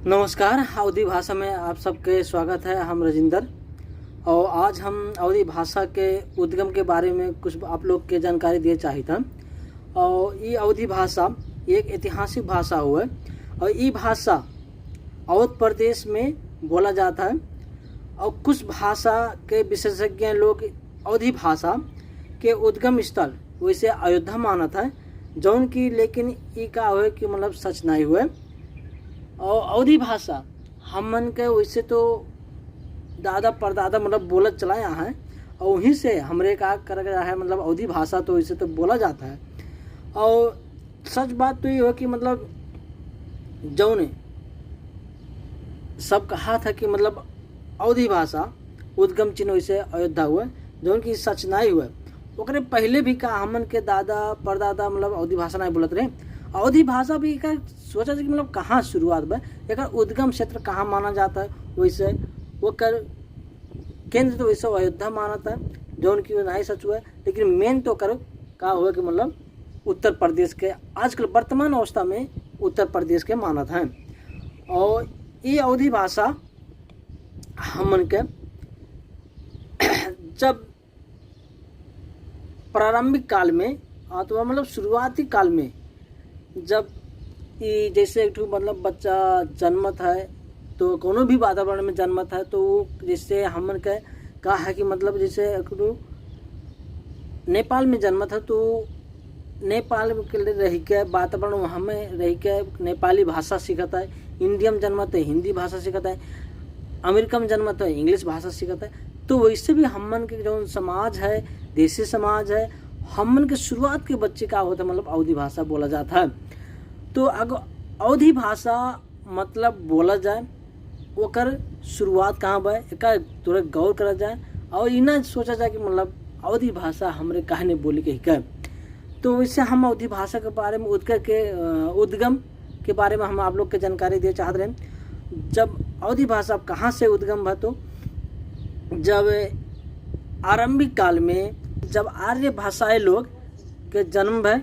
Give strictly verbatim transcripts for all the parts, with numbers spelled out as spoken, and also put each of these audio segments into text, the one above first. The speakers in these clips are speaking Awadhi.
नमस्कार, अवधी भाषा में आप सबके स्वागत है। हम रजिंदर, और आज हम अवधी भाषा के उद्गम के बारे में कुछ आप लोग के जानकारी दिए चाहित हैं। और ई अवधी भाषा एक ऐतिहासिक भाषा हुए, और ई भाषा अवध प्रदेश में बोला जाता है। और कुछ भाषा के विशेषज्ञ लोग अवधी भाषा के उद्गम स्थल वैसे अयोध्या मानत है, जौन की, लेकिन ई का हुए कि मतलब सच नहीं हुए। और अवधी भाषा हमन के वैसे तो दादा परदादा मतलब बोलत चला यहाँ है, और वहीं से हमरे का कर रहा है, मतलब अवधी भाषा तो वैसे तो बोला जाता है। और सच बात तो ये हो कि मतलब जौने सब कहा था कि मतलब अवधी भाषा उद्गम चिन्ह वैसे अयोध्या हुए, जौन की सच नहीं हुए। ओकरे पहले भी का हमन के दादा परदादा मतलब अवधी भाषा नहीं बोलत रहे। अवधी भाषा भी का सोचा कि मतलब कहाँ शुरुआत बा, एकर उद्गम क्षेत्र कहाँ माना जाता है, वैसे ओकर केंद्र तो वैसे अयोध्या मानत है, जौन की नहीं सच हुआ है। लेकिन मेन तो ओकर का हुआ कि मतलब उत्तर प्रदेश के, आजकल वर्तमान अवस्था में उत्तर प्रदेश के मानत हैं। और ये अवधी भाषा हमन के जब प्रारंभिक काल में, अथवा मतलब शुरुआती काल में, जब ई जैसे एक ठो मतलब बच्चा जन्मत है, तो कोनो भी वातावरण में जन्मत है, तो वो जैसे हमन के का है कि मतलब जैसे एक ठो नेपाल में जन्मत है, तो नेपाल के लिए रह के, वातावरण वहाँ में रह के नेपाली भाषा सीखत है। इंडिया में जन्मत है, हिंदी भाषा सीखत है। अमेरिका में जन्मत है, इंग्लिश भाषा सीखत है। तो वैसे भी हमन के जौन समाज है, देसी समाज है, हमन के शुरुआत के बच्चे का होता है, मतलब अवधी भाषा बोला जाता है। तो अगर अवधी भाषा मतलब बोला जाए, ओकर शुरुआत कहाँ बा, एका थोड़ा गौर करा जाए और ई ना सोचा जाए कि मतलब अवधी भाषा हमरे काहे नहीं बोली के हिकै। तो वैसे हम अवधी भाषा के बारे में उद्गम के, अ, उद्गम के बारे में हम आप लोग के जानकारी दिए चाहत रहे। जब अवधी भाषा कहाँ से उद्गम भा, तो जब आरंभिक काल में जब आर्य भाषाई लोग के जन्म भय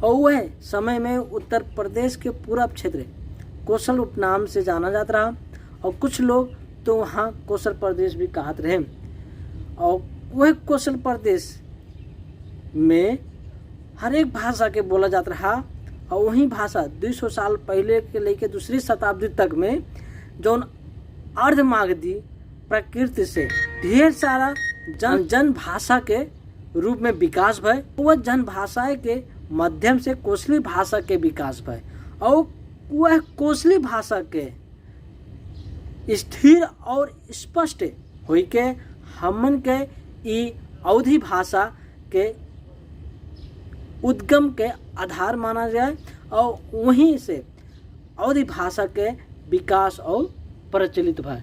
और वह समय में उत्तर प्रदेश के पूरा क्षेत्र कोसल उपनाम से जाना जात रहा और कुछ लोग तो वहाँ कोसल प्रदेश भी कहत रहे। और वह कोसल प्रदेश में हर एक भाषा के बोला जात रहा और वही भाषा दो सौ साल पहले के लेके दूसरी शताब्दी तक में जौन अर्धमागधी प्रकृति से ढेर सारा जन, जन भाषा के रूप में विकास भय। वह जन भाषा के माध्यम से कोसली भाषा के विकास भय और वह कोसली भाषा के स्थिर और स्पष्ट होई के हमन के ई अवधी भाषा के उद्गम के आधार माना जाए और वहीं से अवधी भाषा के विकास और प्रचलित भय।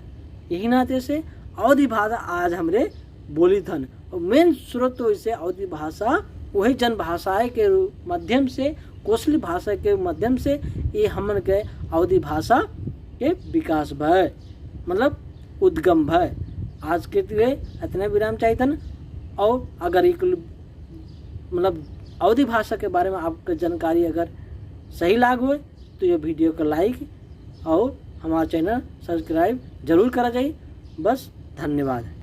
यही नाते से अवधी भाषा आज हमरे बोली थन। और मेन स्रोत तो इसे अवधी भाषा वही जन भाषाएं के रू-, माध्यम से, कोसली भाषा के माध्यम से ये हमन के अवधी भाषा के विकास भय, मतलब उद्गम भय। आज के लिए इतने विराम चाहिए थन। और अगर ये कुल, मतलब अवधी भाषा के बारे में आपके जानकारी अगर सही लाग हुए तो ये वीडियो को लाइक और हमारा चैनल सब्सक्राइब जरूर करा जाए। बस, धन्यवाद।